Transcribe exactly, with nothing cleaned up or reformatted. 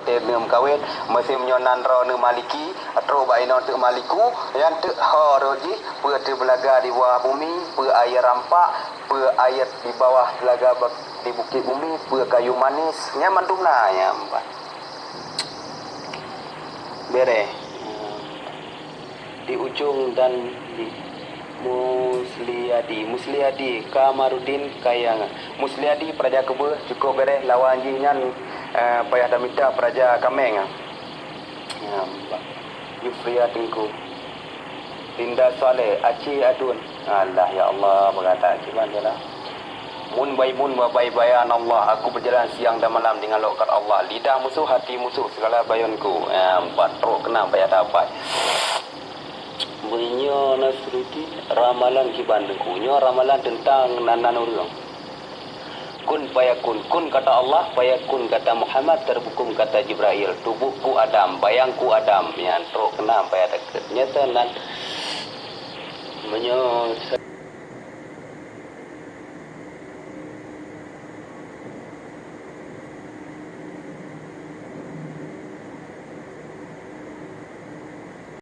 Tem neumeukawen, meusé meunyoe nan droeneuh Maliki, trok bak inoe teuk Maliku, nyan teuk ho rot jih, peue teubeulaga di bawah bumi, peue air rampak, peue air di bawah telaga bak-, di bukit bumi, peue kayu manis, nyan mandum na, nyan. Bereh. Di ujong dan di Musliadi, Musliadi, Kamarudin Kayang. Musliadi peuraja keubeuh, cukôp bereh lawan jih nyan, eh, payah tamita peuraja kameng. Ya, Yufria Teungku. Linda Saleh, Aceh Adun. Alah, ya Allah, beugata kiban je lah. Mun bai-, mun babai bayan Allah, aku berjalan siang dan malam dengan lokot Allah. Lidah musuh, hati musuh, segala bayonku. Ya, empat trok kena payah dapat. Meunyoe Nasruddin, ramalan kiban Teungku. Nyoe ramalan teuntang nan-nan ureuëng. Kun fayakun. Kun kata Allah, fayakun kata Muhammad, terbukum kata Jibrail. Tubuhku Adam, bayangku Adam. Nyan trok keunan payah takheun. Nyata nan meunyoe